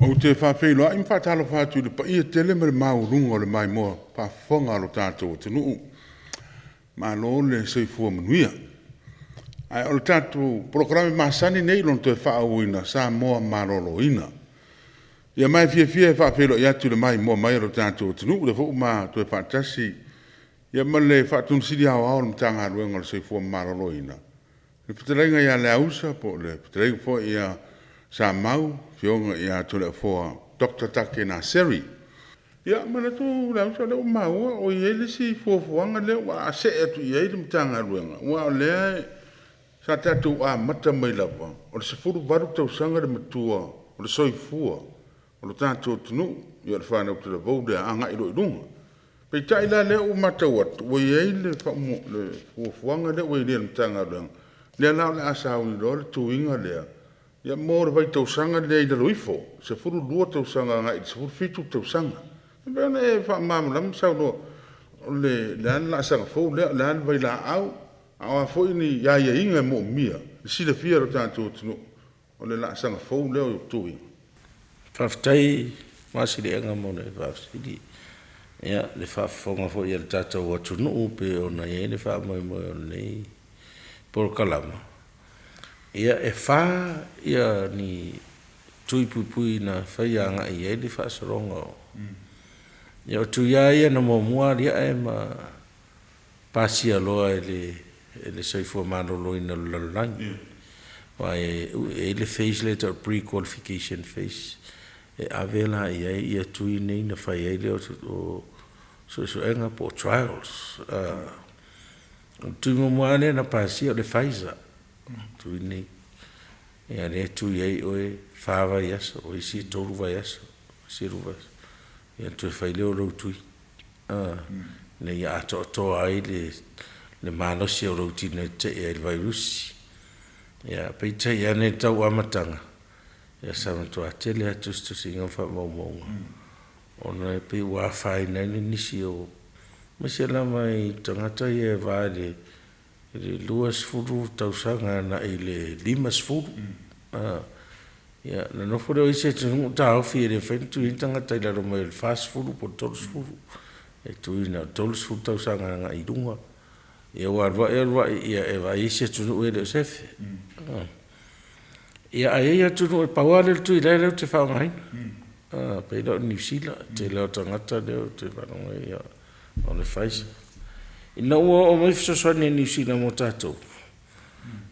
Ou te faafeiloai ma faatalofa atu i le paia tele ma le maualuga o le maimoa faafofoga a lo tatou atunuu. Malo le soifua manuia. Ae o le tatou polokalame masani lenei i lona toe faaauauina, Samoa Maloloina. Ia ma e fiafia e faafeiloai atu i le maimoa mai a lo tatou atunuu, o lea foi ua ma toe faatasi ma le Faatonu Sili Aoao o le Matagaluega o le Soifua Maloloina, le fetalaiga ia Leausa po o le fetalaiga foi ia Samau, Afioga ia Toleafoa Dr. Take Naseri. Ia, e manatu Leausa o lea ua maua ua i ai le isi fuafuaga lea ua see atu i ai le Matagaluega, aua o lea sa tatou amata mai lava o le 18 tausaga le matua o le soifua o le tatou atunuu, ia o le fanau talavou lea agai loa i luga. Peitai la o lea ua matau atu ua i ai le fuafuaga lea ua i ai nei a le Matagaluega, lea la o le a sauni loa le tuiga lea mo le vaitausaga lea i lalo ifo, 12 tausaga agai i le 17 tausaga. E pei ona e faamalamalama ma saunoa, o le a le laasaga fou lea, o le a le vailaau, a o a foi ni aiaiga e moomia le silafia e le tatou atunuu o le laasaga fou lea o tuiga? Faafetai Masileaga mo le faafesili. Ia, le faafofoga foi a le tatou atunuu pei ona i ai le faamoemoe o lenei polokalama. Ia, e fa ni tui puipui na faia agai i ai le faasologa o… Ia o tui lava ia na muamua alia'e ma pasia loa e le Soifua Maloloina o le lalolagi, aua e i ai le phase lea e tau o le pre-qualification phase, e ave la i ai tui nei ona fai ai lea o suesuega po o trials. O le tui muamua lava lea na pasia o le Pfizer, tui nei. Ia lea e tui ai oe, fa vaiaso, o isi e 3 vaiaso, o isi e 2 vaiaso, ia ona toe fai lea o lou tui ina ia atoatoa ai le malosi o lou tino e tetee ai i le vairusi. Ia, peitai ane i le tau amataga, ia sa matua tele lava tusitusiga ma faamaumauga ona e pei ua afaina ai nisi o, aemaise lava i tagata ia e va i le 20 tausaga agai i le 50. Ia ona nofo lea o isi atunuu taofi e le mafai ona tuiina ni tagata i lalo mai o le 40 po o le 30, e tui na o le 30 tausaga agai i luga. Ia ua alu ae alu ae, ia e vaai isi atunuu e le o sefe. Ia ae i ai atunuu e pau lava lea o le tui la e te faaaogaina, e pei la o Niu Sila, o le tele lava o tagata lea ou te faalogo ai o le Pfizer. Ina ua oo mai le fesoasoani a Niu Sila mo tatou,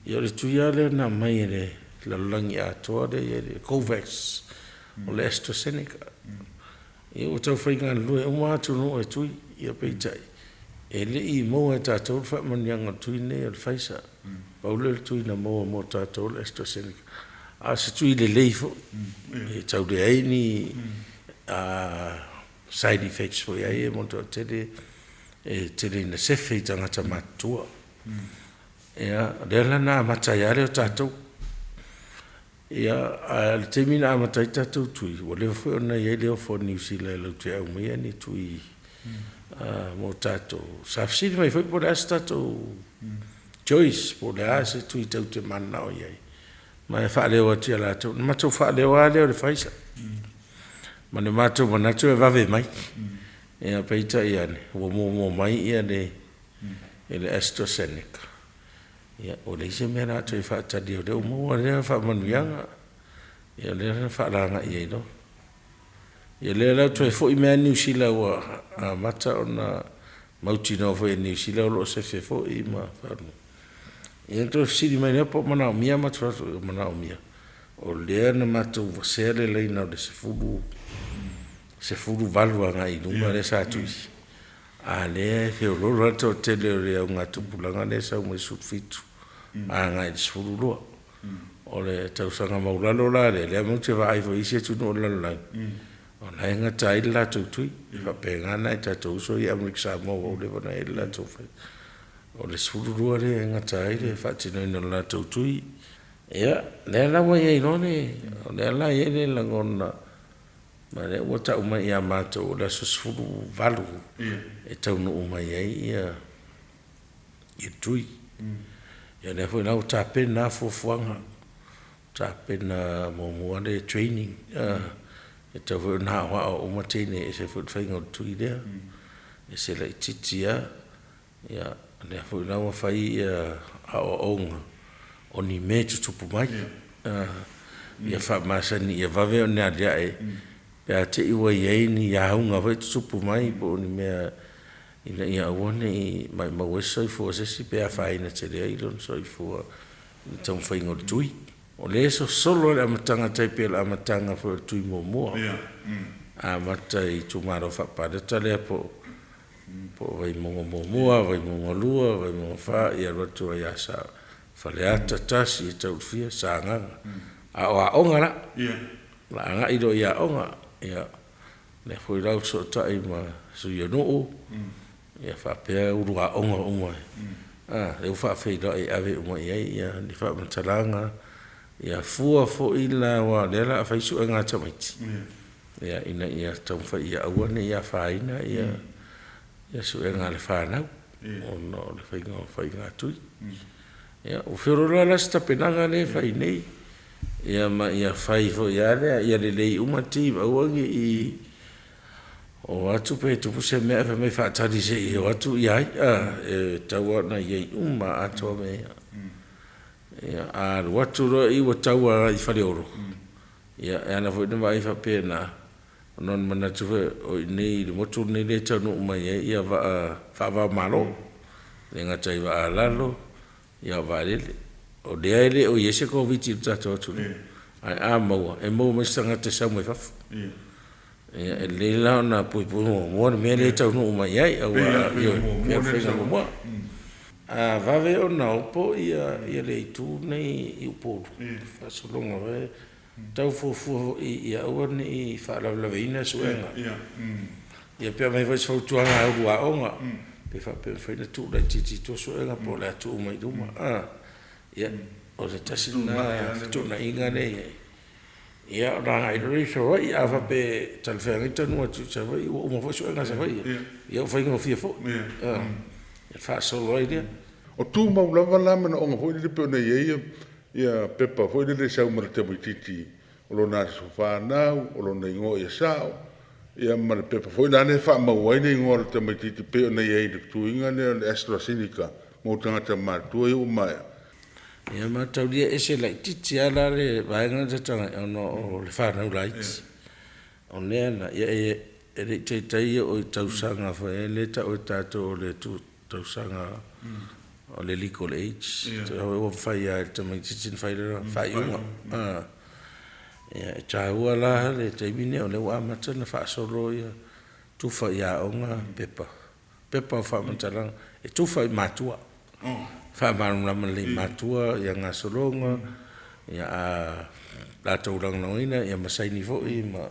ia o le tui lava lea na aumai e le lalolagi atoa lea e i ai le COVAX, o le AstraZeneca. Ia ua taufai galulue uma lava atunuu e tui, ia peitai, e le i maua e tatou le faamanuiaga o le tui lenei o le Pfizer. Pau lea o le tui na maua mo tatou o le AstraZeneca, a o se tui lelei foi, e tau leai ni side effects foi ia e toatele e tele ina sefe i tagata matutua. Ia, o lea la na amata ai lava lea o tatou. Ia, ae o le taimi na amata ai tatou tui, ua leva foi ona i ai le ofo a Niu Sila e latou te aumaia ni tui mo tatou. Sa fesili mai foi po o le a se tatou choice, po o le a se tui tatou te mananao i ai, ma e faaleo atu ia latou. Ona matou faaleo lava lea o le Pfizer, ma le matou manatu e vave mai. Ia peitai ane, ua muamua mai le AstraZeneca, ia ua leai se mea o le a toe faatali ai, o lea ua maua lea faamanuiaga, ia o lea la na faalagai ai loa. Ia o lea la ua toe foi mai lava Niu Sila ua amata ona mautinoa foi e Niu Sila o lo o sefe foi ma… Ia na toe fesili mai lea po o manaomia, matou fai atu, e manaomia. O lea na matou vasea le laina o le 18 agai i luga lea sa tui, a o lea e feoloolo lava le toatele o le augatupulaga lea e sau mai le 17 agai i le 12. O le tausaga maualalo la lea, lea matou te vaai foi i isi atunuu o le lalolagi, o la e gata ai le latou tui. E faapena nai o tatou uso ia i Amerika Samoa ua leva ona i ai le latou… O le 12 lea e gata ai le faatinoina o le latou tui. Ia, lea la ua i ai loa le… o lea la e i ai le lagona, ma o lea ua tau mai ia matou o le aso 18 e taunuu mai ai tui. Ia o lea foi la ua tapena lava fuafuaga, tapena muamua le training. E tatau foi ona aoao uma teine e ese foi le faiga o le tui lea, ese laitiiti lava. Ia, lea foi la ua fai ia aoaoga o ni mea e tutupu mai, ia faamasani ia vave ona aliae pe a te i ua i ai ni auga foi e tutupu mai po o ni mea ina ia aua ne i maumau ai le soifua o se isi pe afaina tele ai lona soifua i le taumafaiga o le tui. O lea e sosolo lava i le amataga e tai pei o le amataga foi o le tui muamua, amata i itumalo faapalota lea po o po o Vaimauga 1, Vaimauga 2, Vaimauga 4, ia alu atu ai ia Faleata 1 e tau i le fia, Sagaga. A o aoga la, o le a agai loa i aoga. Ia, lea foi la ua fesootai ma sui o nuu, ia faapea ulu aoga uma, lea ua faafeiloai e ave uma i ai ni faamatalaga, ia fua foi la aua o lea o le a fai suega a tamaiti, ia, ina ia taumafai ia aua ne i afaina suega a le fanau ona o le faiga o faiga tui. Ia, ua feoloolo lava la se tapenaga lea e fai nei, ia ma ia fai foi lava lea ia lelei uma team, aua ne i o atu pe tupu se mea ae fai mai faatali se i o atu ai, a, e tatau lava ona i ai uma atoa mea ia. Ia, a alu atu loa i ua tau agai i Faleolo, Ia, e ala foi ona vaai faapena, ona o le manatu foi o i inei i le motu lenei lea e taunuu mai ai vaa faava o Malo, e le gata i vaa a lalo, a o vaalele. O lea e le o i ai se Koviti i le tatou atunuu, ae a maua, e maua mai se tagata e sau mai fafo. Ia, e lelei la ona puipui muamua le mea lea e taunuu mai ai, aua ioe, pei o le faiga muamua. A vave ona opo le itu lenei i Upolu, faasologa foi lea, tau fuafua foi ia aua ne i faalavelaveina suega. Ia pe aumai foi se fautuaga a ulu aoga, pe faapea e mafai ona tuu laitiiti i tua suega po o le a tuu mai i luma. Ia, o se tasi lena fetuunaiga lea e i ai, ia ona agai loa lea i Savaii. A faapea e talafeagai taunuu atu i Savaii ua uma foi suega a Savaii, ia ua faigofie foi, ona faasolo ai lea. O tumau lava la manaoga foi lele pei ona i ai ia pepa foi lele e sau ma le tamaitiiti o lona aso fanau, o lona igoa ia sao, ia ma le pepa foi la lea e faamau ai le igoa o le tamaitiiti pei ona i ai i le tuiga lea o le AstraZeneca mo tagata matutua ia ua maea. Ia mataulia ese laitiiti lava la le vaega lea ta tagai ona o le fanau laiti. O lea la, ia e le i taitai oo i tausaga foi lea e tau e tatou o le tausaga o le legal age, ua mafai lava e le tamaitiiti ona fai lana faaiuga. Ia e taua la le taimi lenei o lea ua amata ona faasolo ia tufa i aoga pepa, pepa o faamatalaga e tufa i matua, faamalamalama lelei i matua ia gasologa, ia a latou lagolagoina ia ma saini foi ma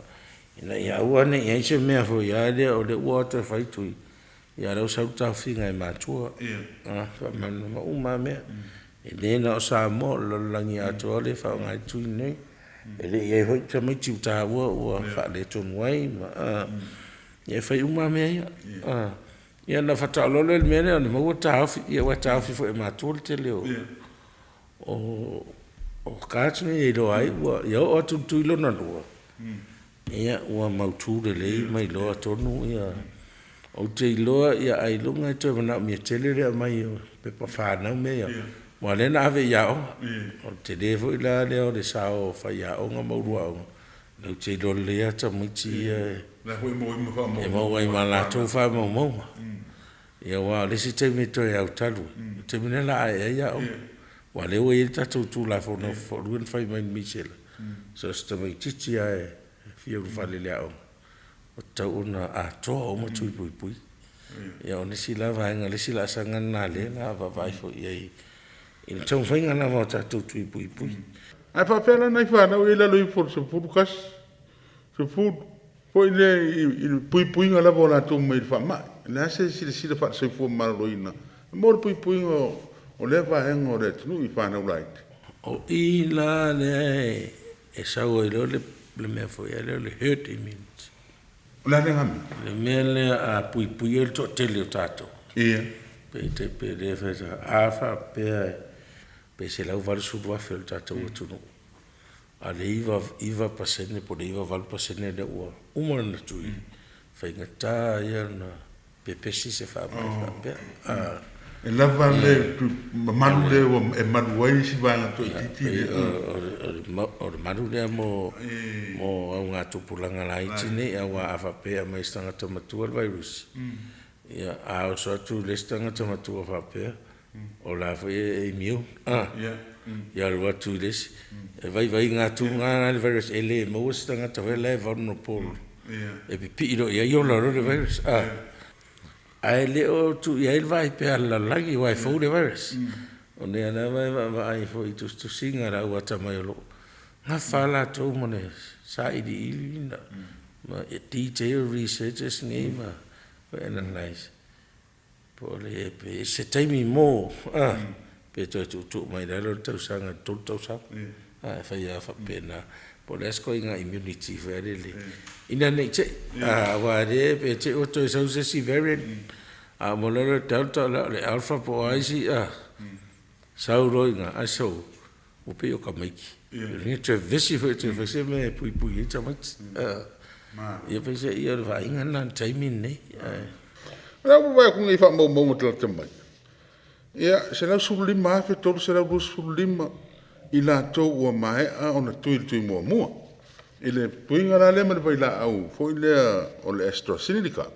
ina ia aua ne i i ai se mea foi a lea o lea ua o atu e fai tui, ia a o lea ua sau le taofiga e matua. Faamalamalama uma lava mea. E le na o Samoa, o le lalolagi atoa lea e faaaoga ai le tui lenei. E le i i ai foi ni tamaiti ua taua ua faaletonu ai ma, ia e fai uma lava mea ia. Ia ona faatoa iloa lea o le mea lea, ua taofi, aua e taofi foi e matua le tele o cards nei e iloa ai ua, ia oo atu i le tui lona lua, ia ua mautu lelei ma iloa tonu ia. Ou te iloa ailoga e toe manaomia tele le aumai o pepa fanau mea ia, aua o lea na ave i aoga. O le tele foi la lea o le sao o faiaoga ma ulu aoga, latou te iloa lelei lava tamaiti ia e maua ai ma latou faamaumauga. Ia aua o le isi taimi e toe au talu ai, o le taimi lea o le a ae ai aoga. Aua o lea ua i ai le tatou Tulafono Fofoa na fai mai e le Misela, so o se tamaitiiti lava e fia ulufale i le aoga, ua tatau ona atoa uma tui puipui. Ia o le isi la vaega, o le isi laasaga lena o lea o le a vaavaai foi i ai i le taumafaiga lava o tatou tui puipui. Ae faapefea la nai fanau ia i lalo ifo o le 11, 10, foi lea i le puipuiga lava o latou mai le faamai. O le a se silasila faale-soifua maloloina mo le puipuiga o lea vaega o le atunuu i fanau laiti? O i la lea e sau ai loa le mea foi lea o le herd immunity. O le a lea mea? Le mea lea a puipui ai le toatele o tatou. Ia. Pe tai pe le fai a faapea pe 180,000 o le tatou atunuu. A o le 99% po o le 98% lea ua uma ona tui, faigata ia ona pepesi se faamai faapea. E lava le mamalu lea ua e malu ai isi vaega toaitiiti lea. O le malu lea mo augatupulaga laiti nei, aua a faapea e aumai i se tagata matua le vairasi, ia a oso atu i le isi tagata matua faapea, o la foi e immune, ia alu atu i le isi. E vaivaiga atu lena le virus e le maua se tagata foi la e vulnerable e pipii loa i ai ola loa le virus. Ae le o tuu i ai le vaai pea a le lalolagi aua e fou le virus. O lea lava e vaavaai foi i tusitusiga a le au atamai o lo o nafa lava latou ma le sailiili ma detail researches nei ma analyse po o le pe se taimi mo pe toe tuutuu mai i lalo le tausaga i le 3 tausaga. E fai lava faapena, po o le a se ituaiga immunity foi lele ina ne i te i, aua o lea pe te i ua toe sau se isi variant, a oo mai loa lea o le Delta, o le Alpha po o a isi sau loa i ina, ae sou, ua pei o tamaiti, lona uiga e toe vevesi foi e toe fai se mea e puipui ai tamaiti. Ia peiseai o le vaaiga lena i le taimi lenei. O lea ua ou vaai atu nei i faamaumauga talatala mai, ia, 115,325 i latou ua maea ona tui le tui muamua i le tuiga la lea ma le vailaau foi lea o le AstraZeneca.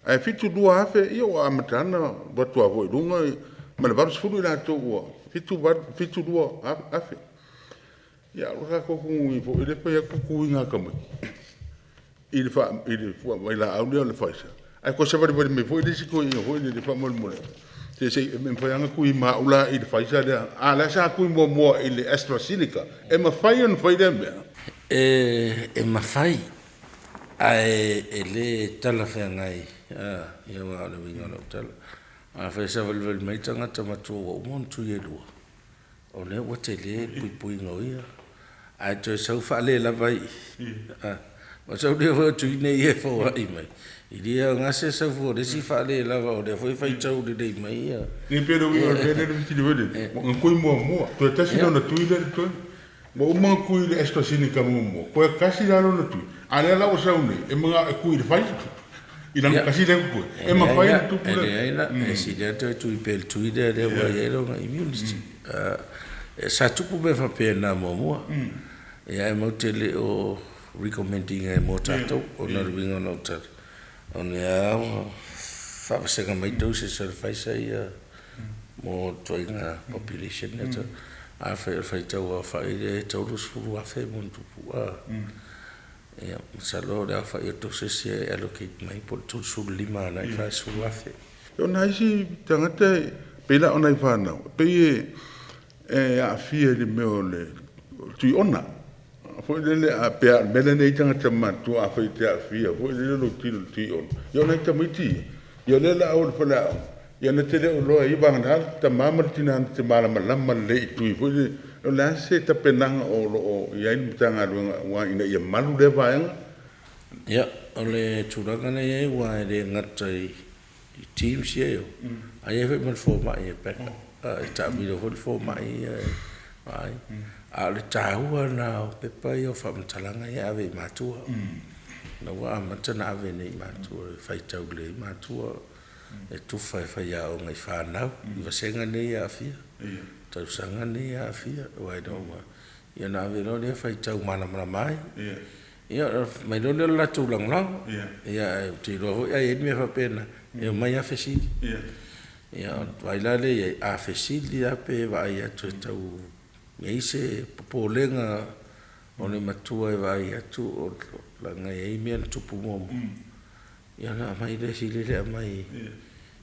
Ae 72,000 ia ua amata lava ona alu atu lava foi i luga ma le 80 i latou ua 72,000. Ia a o le tatou atunuu nei foi lea e fai atu tuiga a tamaiti i le vailaau lea o le Pfizer, ae toe savalivali mai foi le isi toeaina foi lele, faamolemole, se i mafai lava ona tui ma au la i le Pfizer lea, a o la e sa tui muamua i le AstraZeneca. E mafai ona fai lea mea? E mafai, ae e le talafeagai, aua o le uiga o lau tala, afai e savalivali mai le tagata matua ua uma ona tui e lua, o lea ua tele le puipuiga o ia, ae toe sau faalelava i i, ona sau lea foi o tui nei e foai mai, e le aoga se sau fua o le isi faalelava o lea foi e faitau lelei mai ia. Nei pei o le uiga o le mea lea na fesili foi lele, na tui muamua, toe tasi lona tui lea e totoe. Ua uma ona tui i le AstraZeneca muamua, toe tasi la lona tui, a o lea la ua sau nei, e manao e tui i le Pfizer i lana tasi lea e totoe. E mafai ona tupu lea? E leai la, e sili lava ona toe tui pea i le tui lea ua i ai lona immunity. Sa tupu mea faapena muamua, ae matou te le o recommend ina mo tatou ona o le uiga o lau tala, o lea lava ua faavasega mai doses a le Pfizer ia mo le ituaiga population lea. Afai o le faitau aofai lea e 30,000 ma ona tupu, ia masalo o le aofai o doses ia e allocate mai po o le 35 agai i le 40,000. O nai isi tagata e pei la o nai fanau, e pei e aafia i le mea o le tuiona foi lele, a pe a o le mea lea na i ai tagata matutua, afai e te aafia foi lele lou tino i le tuiona, ia o nai tamaiti ia, ia o lea o le a o i le faleaoga, ia na te le o iloa e ia, vagana le tama ma le tina na te malamalama lelei i tui foi lele. O le a se tapenaga o lo o i ai le Matagaluega aua ina ia malu lea vaega? Ia, o le tulaga lea e i ai, aua e le gata i teams ia e o, ae i ai foi ma le fomai e back up, e taamilo foi le fomai ia e vaai. A o le taua lena o pepa ia o faamatalaga ia e ave i matua. O la ua amata ona ave nei i matua e faitau lelei ai matua, e tufa e faiaoga i fanau i vasega nei e aafia, tausaga nei e aafia, aua e le o ma… Ia ona ave loa lea faitau malamalama ai. Ia ona aumai loa lea o le latou lagolago. Ia ae ou te iloa foi a i ai le mea faapena, e omai lava fesili. Ia ona vaai la lea i ai, a fesili lava pe vaai atu e tau i ai se popolega o le matua e vaai atu leaga e i ai mea na tupu muamua, ia ona aumai lea sili le aumai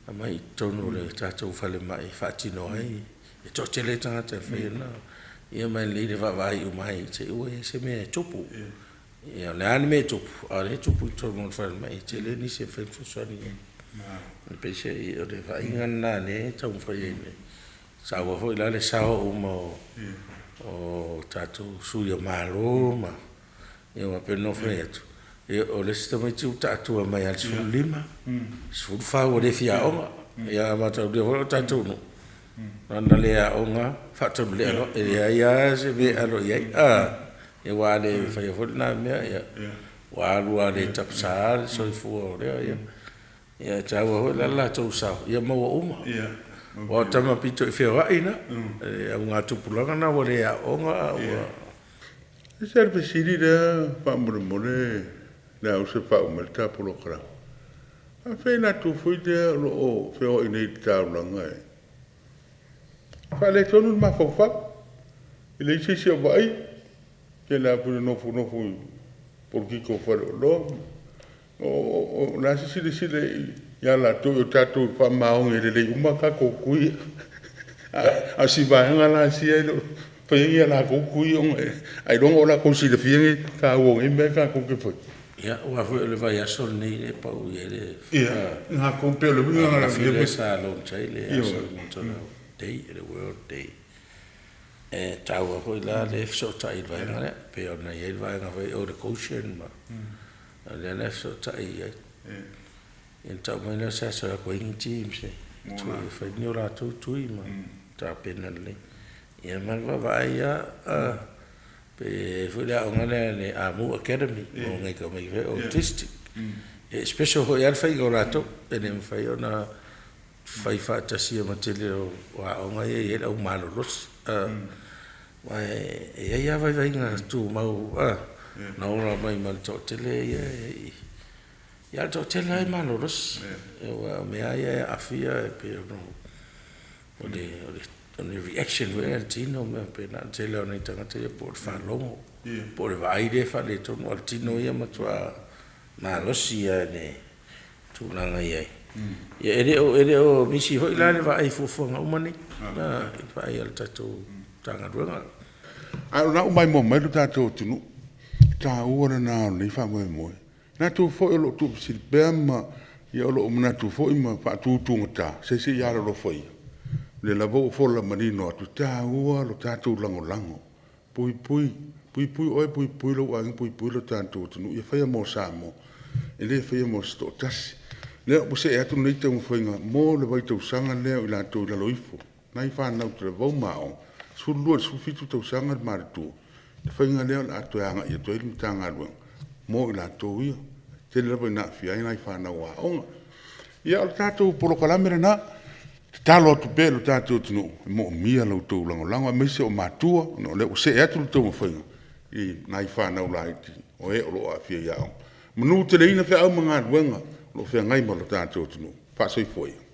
aumai i totonu o le tatou falemai e faatino ai. E toatele tagata e mafai ona ia ma e lelei le vaavaai uma ai i te i ua i ai se mea e tupu. Ia o le a le mea e tupu, a o lea e tupu i totonu o le falemai, e tele nisi e mafai ona fesoasoani i ai. Peiseai o le vaaiga lena o lea e taumafai ai nei, e saua foi la le sao uma o tatou sui o Malo ma, ia aua pei ona ou fai atu, ia o le isi tamaiti ua taatua mai lava i le 15, 14 ua le fia aoga. Ia a mataulia foi o tatou nuu, na ona le aoga lava faataulelea loa, e leai lava se mea e alo i ai. Ia aua a le faia foi lena mea, ia ua alu lava le tapasa le soifua o lea, ia. Ia e taua foi la le latou sao ia maua uma. Aua o tama pito i feoai na, le augatupulaga na ua le aooga a ua. E ese le fesili lea faamolemole Leausa e faauma ai le ta polokalame. Faafefea i latou foi lea o lo o feoai nei i le taulaga e faaletonu le mafaufau, e leai se isi o vaaia, tele lava foi ina nofonofo i polokiki o faleoloa. O le a se silasila ia latou, o tatou e faamaoni e lelei uma a tatou tui, a o si vaega la sia e le o faia ni a latou tui ona ailoga o latou silafia le taua o nei mea tatou te faia. Ia, aua foi o le vaiaso lenei lea e pau i ai le Ia, latou pei o le uiga lena. Lea sa launch ai le aso o le Mental Health Day, le World Day. E taua foi la le fesootai i le vaega lea, pei ona i ai le vaega foi o le quotient ma o lea la e fesootai i ai. Ia ona tau mai lea o se aso e o atu ai ni teams e fai ni o latou tui ma tapena lelei. Ia ma le vaavaai lava, pe i ai foi le aoga lea a le Amu Academy mo nai tamaiti foi ia autistic. E special foi lava le faiga o latou, e le mafai ona fai faatasia ma le tele o aoga ia e i ai le au malolosi. Aua e i ai lava vaivaiga tumau na ola mai ma le toatele ia e i, a o le toatele lava e malolosi. Aua o mea lava ia e aafia e pei ona o le reaction foi lea a le tino ma mea faapena. O le tele lava o nai tagata ia po o le faalogo po o le vaai lea e faaletonu, a o le tino ia e matua malosi lava i le tulaga e i ai. Ia e le o misi foi la le vaai i fuafuaga uma nei, i le vaai a le tatou Matagaluega. Ae o lena ua maimoa mai lo tatou atunuu, o le taua lena o lenei faamoemoe. O latou foi o lo o tuufesili pea ma o lo o manatu foi ma faatutugata, se se i alolofa ia, o lea lava ua fola manino atu, e taua lo tatou lagolago, puipui, puipui oe, puipui lou aiga, puipui lo tatou atunuu. Ia faia mo Samoa, e le faia mo se toatasi. O lea ua see atu lenei taumafaiga mo le vaitausaga lea o i latou i lalo ifo, nai fanau talavou ma aoga, 12 i le 17 tausaga le malitua, le faiga lea o le a toe agai atu ai le Matagaluega mo i latou ia. E tele lava ina aafia ai nai fanau aoga. Ia, o le tatou polokalame lena, e tatalo atu pea i lo tatou atunuu, e moomia lo outou lagolago aemaise o matua, ona o lea ua see atu le taumafaiga i nai fanau laiti o e o lo o aafia i aoga. Manuteleina feau ma galuega o lo o feagai ma lo tatou atunuu. Faa-soifua ia.